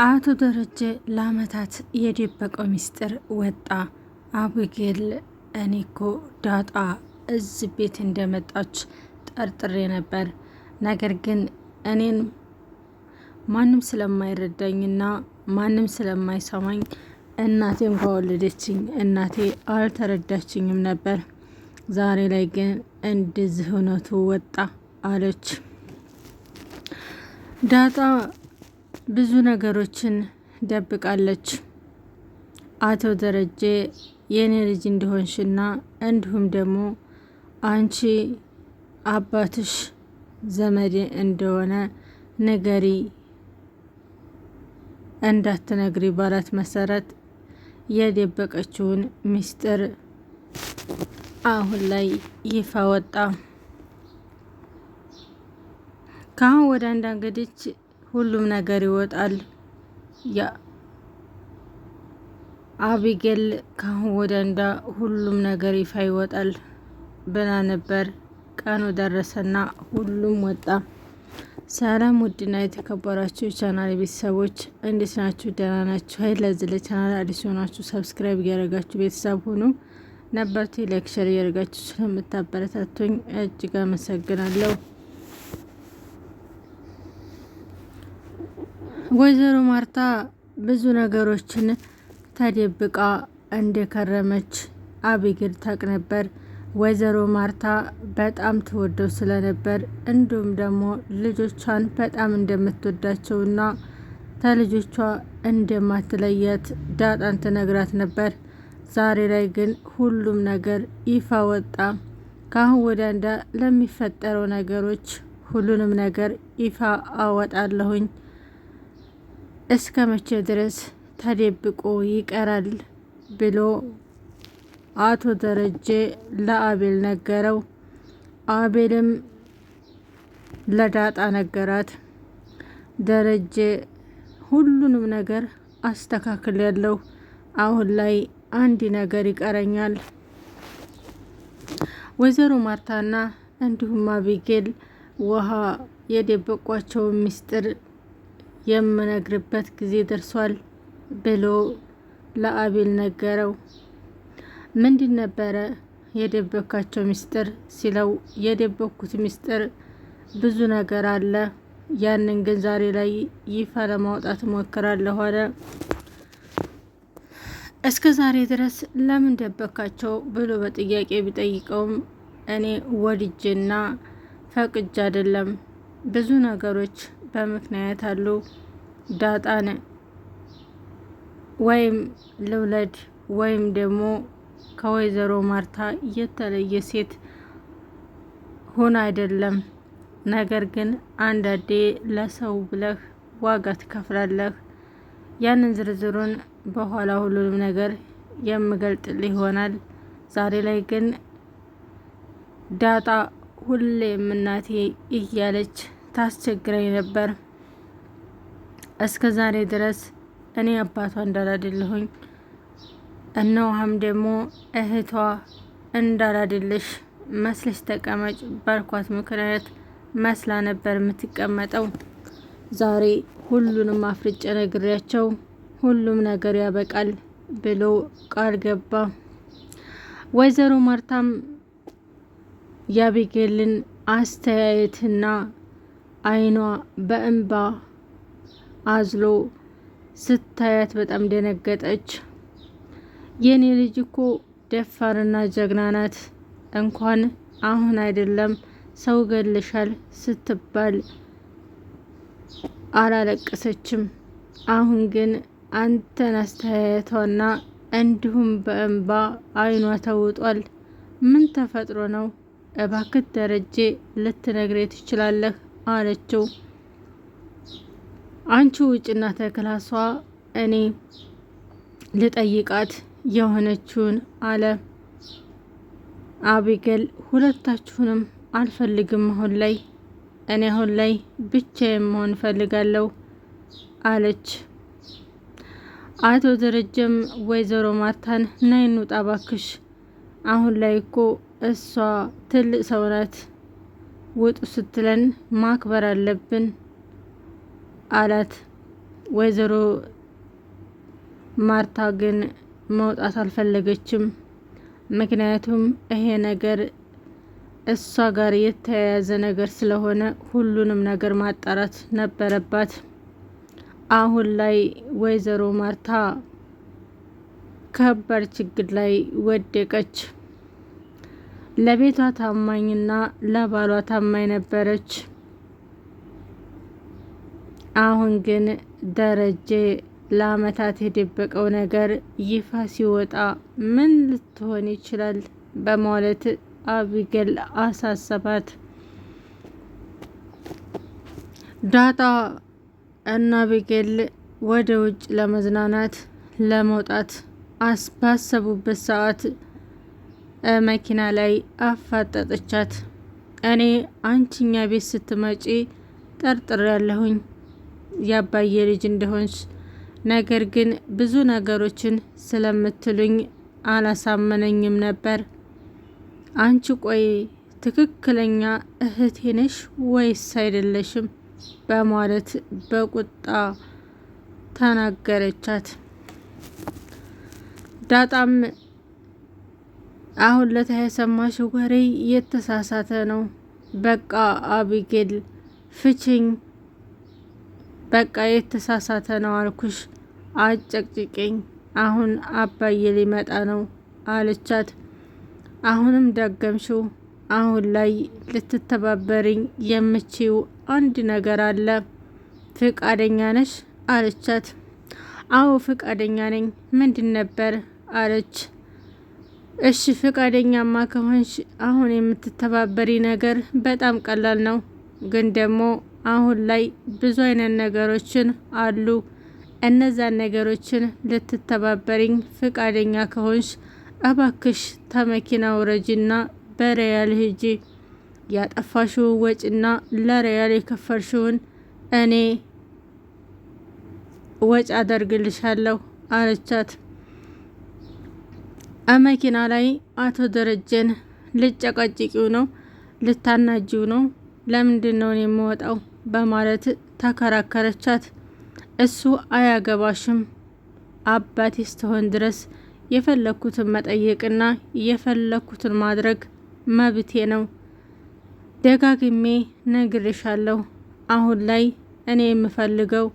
አቶ ደረጀ ለአመታት የደበቀው ሚስጥር ወጣ። አቢጌል እኔ እኮ ዳጣ እዚህ ቤት እንደመጣች ጠርጥሬ ነበር፣ ነገር ግን እኔን ማንም ስለማይረዳኝና ማንም ስለማይሰማኝ እናቴ እንኳ ወለደችኝ፣ እናቴ አልተረዳችኝም ነበር። ዛሬ ላይ ግን እንደዚህ እውነቱ ወጣ አለች ዳጣ። ብዙ ነገሮችን ደብቃለች። አቶ ደረጀ የኔ ልጅ እንደሆንሽና እንዲሁም ደግሞ አንቺ አባትሽ ዘመዴ እንደሆነ ንገሪ እንዳትነግሪ ባላት መሰረት የደበቀችውን ሚስጥር አሁን ላይ ይፋ ወጣ። ከአሁን ወደ አንድ ሁሉም ነገር ይወጣል። አቢጌል ካሁን ወደ እንዳ ሁሉም ነገር ይፋ ይወጣል ብላ ነበር። ቀኑ ደረሰና ሁሉም ወጣ። ሰላም ውድና የተከበራችሁ የቻናል ቤተሰቦች እንዴት ናችሁ? ደህና ናችሁ? ሀይ ለዚህ ለቻናል አዲስ ሆናችሁ subscribe እያደረጋችሁ ቤተሰብ ሁኑ። ነበርቱ like፣ share እያደረጋችሁ ስለምታበረታቱኝ እጅግ አመሰግናለሁ። ወይዘሮ ማርታ ብዙ ነገሮችን ተደብቃ እንደከረመች አቢግል ታውቅ ነበር። ወይዘሮ ማርታ በጣም ትወደው ስለነበር እንዲሁም ደግሞ ልጆቿን በጣም እንደምትወዳቸውና ከልጆቿ እንደማትለያት ዳጣን ትነግራት ነበር። ዛሬ ላይ ግን ሁሉም ነገር ይፋ ወጣ። ከአሁን ወዲያ እንዳ ለሚፈጠረው ነገሮች ሁሉንም ነገር ይፋ አወጣለሁኝ እስከ መቼ ድረስ ተደብቆ ይቀራል ብሎ አቶ ደረጀ ለአቤል ነገረው። አቤልም ለዳጣ ነገራት። ደረጀ ሁሉንም ነገር አስተካክል ያለው አሁን ላይ አንድ ነገር ይቀረኛል። ወይዘሮ ማርታና እንዲሁም አቢጌል ውሃ የደበቋቸውን ሚስጥር የምነግርበት ጊዜ ደርሷል ብሎ ለአቤል ነገረው። ምንድን ነበረ የደበካቸው ሚስጥር ሲለው፣ የደበኩት ሚስጥር ብዙ ነገር አለ፣ ያንን ግን ዛሬ ላይ ይፋ ለማውጣት እሞክራለሁ አለ። እስከ ዛሬ ድረስ ለምን ደበካቸው ብሎ በጥያቄ ቢጠይቀውም እኔ ወድጄና ፈቅጄ አይደለም፣ ብዙ ነገሮች በምክንያት አሉ። ዳጣን ወይም ልውለድ ወይም ደግሞ ከወይዘሮ ማርታ የተለየ ሴት ሆና አይደለም። ነገር ግን አንዳንዴ ለሰው ብለህ ዋጋ ትከፍላለህ። ያንን ዝርዝሩን በኋላ ሁሉንም ነገር የምገልጥልህ ይሆናል። ዛሬ ላይ ግን ዳጣ ሁሌም እናቴ እያለች ታስቸግረኝ ነበር። እስከ ዛሬ ድረስ እኔ አባቷ እንዳላደለሁኝ እነ ውሃም ደግሞ እህቷ እንዳላደለሽ መስለሽ ተቀመጭ ባልኳት ምክንያት መስላ ነበር የምትቀመጠው። ዛሬ ሁሉንም አፍርጬ ነግሬያቸው ሁሉም ነገር ያበቃል ብሎ ቃል ገባ። ወይዘሮ ማርታም የአቢጌልን አስተያየትና አይኗ በእንባ አዝሎ ስታያት በጣም ደነገጠች። የኔ ልጅ እኮ ደፋርና ጀግና ናት። እንኳን አሁን አይደለም ሰው ገልሻል ስትባል አላለቀሰችም። አሁን ግን አንተን አስተያየቷና እንዲሁም በእንባ አይኗ ተውጧል። ምን ተፈጥሮ ነው? እባክህ ደረጀ ልትነግሬ ትችላለህ አለችው። አንቺ ውጭና ተክላሷ እኔ ልጠይቃት የሆነችውን አለ። አቢገል ሁለታችሁንም አልፈልግም፣ አሁን ላይ እኔ አሁን ላይ ብቻዬን መሆን እፈልጋለሁ አለች። አቶ ደረጀም ወይዘሮ ማርታን ነይ እንውጣ እባክሽ፣ አሁን ላይ እኮ እሷ ትልቅ ሰው ናት፣ ውጡ ስትለን ማክበር አለብን አላት። ወይዘሮ ማርታ ግን መውጣት አልፈለገችም። ምክንያቱም ይሄ ነገር እሷ ጋር የተያያዘ ነገር ስለሆነ ሁሉንም ነገር ማጣራት ነበረባት። አሁን ላይ ወይዘሮ ማርታ ከባድ ችግር ላይ ወደቀች። ለቤቷ ታማኝና ለባሏ ታማኝ ነበረች። አሁን ግን ደረጀ ለአመታት የደበቀው ነገር ይፋ ሲወጣ ምን ልትሆን ይችላል? በማለት አቢጌል አሳሰባት። ዳጣ እና አቢጌል ወደ ውጭ ለመዝናናት ለመውጣት ባሰቡበት ሰዓት መኪና ላይ አፋጠጠቻት። እኔ አንቺኛ ቤት ስትመጪ ጠርጥሬ ያለሁኝ ያባዬ ልጅ እንደሆንሽ፣ ነገር ግን ብዙ ነገሮችን ስለምትሉኝ አላሳመነኝም ነበር። አንቺ ቆይ ትክክለኛ እህቴ ነሽ ወይስ አይደለሽም? በማለት በቁጣ ተናገረቻት። ዳጣም አሁን ለታ የሰማሽው ወሬ የተሳሳተ ነው። በቃ አቢጌል ፍቺኝ፣ በቃ የተሳሳተ ነው አልኩሽ፣ አጨቅጭቅኝ፣ አሁን አባዬ ሊመጣ ነው አለቻት። አሁንም ደገምሽው። አሁን ላይ ልትተባበሪኝ የምችው አንድ ነገር አለ፣ ፍቃደኛ ነሽ አለቻት። አዎ ፍቃደኛ ነኝ። ምንድን ነበር አለች። እሺ ፍቃደኛማ ከሆንሽ አሁን የምትተባበሪ ነገር በጣም ቀላል ነው፣ ግን ደግሞ አሁን ላይ ብዙ አይነት ነገሮችን አሉ። እነዛን ነገሮችን ልትተባበሪኝ ፍቃደኛ ከሆንሽ እባክሽ ተመኪና ውረጂና በሪያል ሂጂ። ያጠፋሽውን ወጪና ለሪያል የከፈልሽውን እኔ ወጪ አደርግልሻለሁ አለቻት። መኪና ላይ አቶ ደረጀን ልጨቀጭቂው ነው፣ ልታናጂው ነው፣ ለምንድን ነው የምወጣው በማለት ተከራከረቻት። እሱ አያገባሽም፣ አባቴ ስትሆን ድረስ የፈለኩትን መጠየቅና የፈለኩትን ማድረግ መብቴ ነው። ደጋግሜ ነግሬሻለሁ። አሁን ላይ እኔ የምፈልገው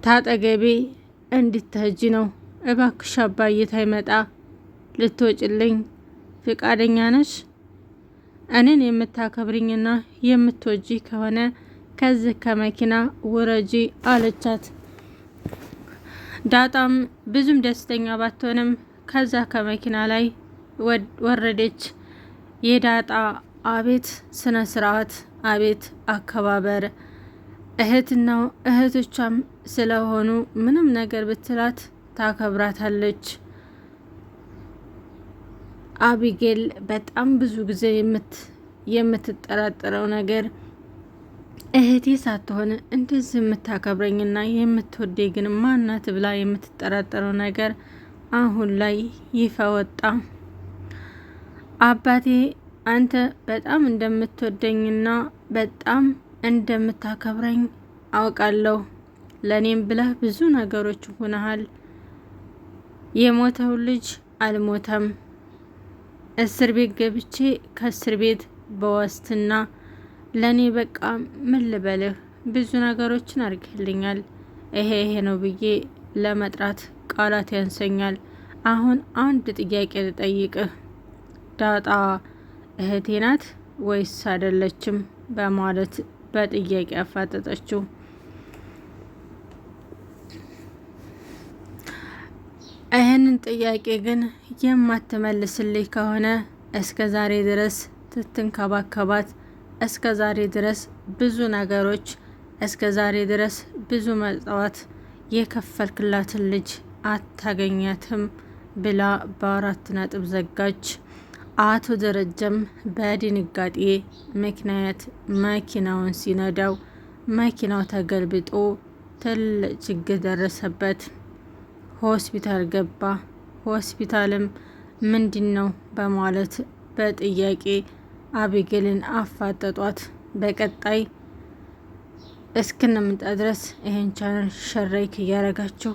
ታጠገቤ እንድትሄጂ ነው። እባክሽ አባዬ ታይመጣ ልትወጭልኝ ፍቃደኛ ነሽ? እኔን የምታከብሪኝና የምትወጂ ከሆነ ከዚህ ከመኪና ውረጂ አለቻት። ዳጣም ብዙም ደስተኛ ባትሆንም ከዛ ከመኪና ላይ ወረደች። የዳጣ አቤት ስነ ስርዓት፣ አቤት አከባበር! እህትና እህቶቿም ስለሆኑ ምንም ነገር ብትላት ታከብራታለች። አቢጌል በጣም ብዙ ጊዜ የምትጠራጠረው ነገር እህቴ ሳትሆን እንደዚህ የምታከብረኝና የምትወደኝ ግን ማናት ብላ የምትጠራጠረው ነገር አሁን ላይ ይፋ ወጣ። አባቴ አንተ በጣም እንደምትወደኝና በጣም እንደምታከብረኝ አውቃለሁ። ለእኔም ብለህ ብዙ ነገሮች ሆነሃል። የሞተው ልጅ አልሞተም። እስር ቤት ገብቼ ከእስር ቤት በዋስትና ለእኔ በቃ ምን ልበልህ፣ ብዙ ነገሮችን አድርግልኛል። ይሄ ይሄ ነው ብዬ ለመጥራት ቃላት ያንሰኛል። አሁን አንድ ጥያቄ ልጠይቅህ፣ ዳጣ እህቴ ናት ወይስ አይደለችም? በማለት በጥያቄ አፋጠጠችው። ይህንን ጥያቄ ግን የማትመልስልኝ ከሆነ እስከ ዛሬ ድረስ ትትንከባከባት፣ እስከ ዛሬ ድረስ ብዙ ነገሮች፣ እስከ ዛሬ ድረስ ብዙ መጽዋት የከፈልክላትን ልጅ አታገኛትም ብላ በአራት ነጥብ ዘጋች። አቶ ደረጀም በድንጋጤ ምክንያት መኪናውን ሲነዳው መኪናው ተገልብጦ ትልቅ ችግር ደረሰበት። ሆስፒታል ገባ። ሆስፒታልም ምንድን ነው በማለት በጥያቄ አቢጌልን አፋጠጧት። በቀጣይ እስክንመጣ ድረስ ይሄን ቻናል share፣ like እያደረጋችሁ